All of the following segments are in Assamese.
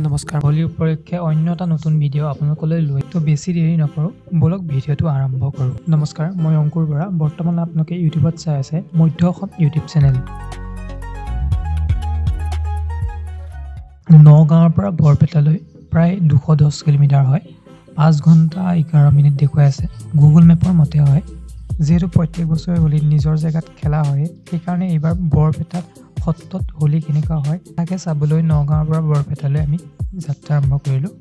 নমস্কাৰ, হোলী উপলক্ষে অন্য এটা নতুন ভিডিঅ' আপোনালোকলৈ লৈ তো বেছি দেৰি নকৰোঁ, ব'লক ভিডিঅ'টো আৰম্ভ কৰোঁ। নমস্কাৰ, মই অংকুৰ বৰা। বৰ্তমান আপোনালোকে ইউটিউবত চাই আছে মধ্য অসম ইউটিউব চেনেল। নগাঁৱৰ পৰা বৰপেটালৈ প্ৰায় 210 কিলোমিটাৰ হয়। 5 ঘণ্টা 11 মিনিট দেখুৱাই আছে গুগল মেপৰ মতে হয়। যিহেতু প্ৰত্যেক বছৰে হোলীত নিজৰ জেগাত খেলা হয়, সেইকাৰণে এইবাৰ বৰপেটাত সত্ৰত হোলী কেনেকুৱা হয় তাকে চাবলৈ নগাঁৱৰ পৰা বৰপেটালৈ আমি যাত্ৰা আৰম্ভ কৰিলোঁ।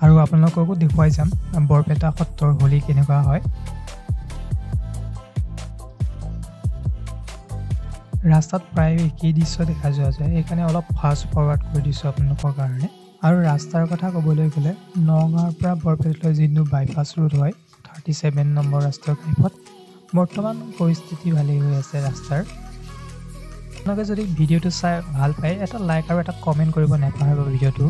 আৰু আপোনালোককো দেখুৱাই যাম বৰপেটা সত্ৰৰ হোলী কেনেকুৱা হয়। ৰাস্তাত প্ৰায় একেই দৃশ্য দেখা যোৱা যায়, সেইকাৰণে অলপ ফাষ্ট ফৰৱাৰ্ড কৰি দিছোঁ আপোনালোকৰ কাৰণে। আৰু ৰাস্তাৰ কথা ক'বলৈ গ'লে নগাঁৱৰ পৰা বৰপেটালৈ যিটো বাইপাছ ৰোড হয় 37 নম্বৰ ৰাষ্ট্ৰীয় ঘাইপথ, বৰ্তমান পৰিস্থিতি ভালেই হৈ আছে ৰাস্তাৰ। আপোনালোকে যদি ভিডিঅ'টো চাই ভাল পায় এটা লাইক আৰু এটা কমেণ্ট কৰিব নাপাহৰিব ভিডিঅ'টো।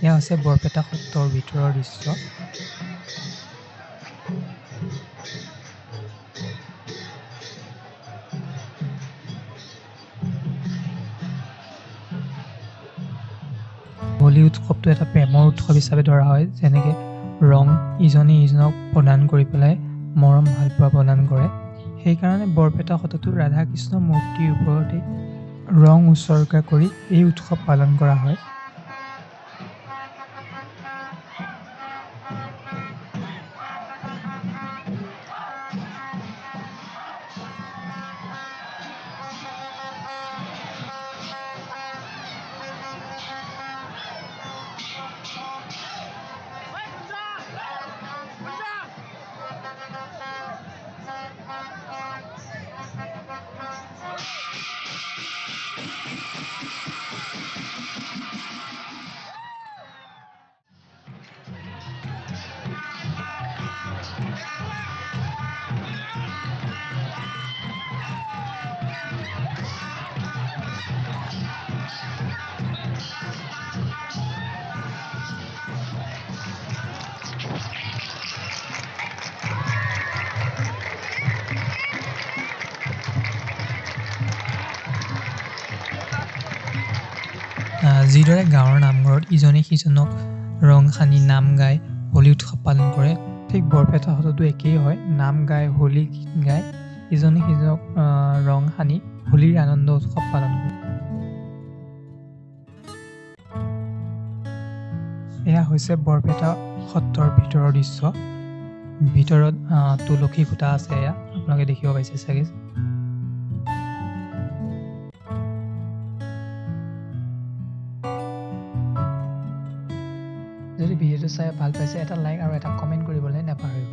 এয়া হৈছে বৰপেটা সত্ৰৰ ভিতৰৰ দৃশ্য। হোলী উৎসৱটো এটা প্ৰেমৰ উৎসৱ হিচাপে ধৰা হয়, যেনেকৈ ৰং ইজনে ইজনক প্ৰদান কৰি পেলাই মৰম ভালপোৱা প্ৰদান কৰে। সেইকাৰণে বৰপেটা সত্ৰতো ৰাধা কৃষ্ণ মূৰ্তিৰ ওপৰতে ৰং উৎসৰ্গা কৰি এই উৎসৱ পালন কৰা হয়। যিদৰে গাঁৱৰ নামঘৰত ইজনে সিজনক ৰং সানি নাম গাই হোলী উৎসৱ পালন কৰে, ঠিক বৰপেটা সত্ৰতো একেই হয়। নাম গাই হোলী গীত গাই ইজনে সিজনক ৰং সানি হোলীৰ আনন্দ উৎসৱ পালন কৰে। এয়া হৈছে বৰপেটা সত্ৰৰ ভিতৰৰ দৃশ্য। ভিতৰত তুলসী খুঁটা আছে, এয়া আপোনালোকে দেখিব পাইছে চাগে। যদি ভিডিঅ'টো চাই ভাল পাইছে এটা লাইক আৰু এটা কমেণ্ট কৰিবলৈ নাপাহৰিব।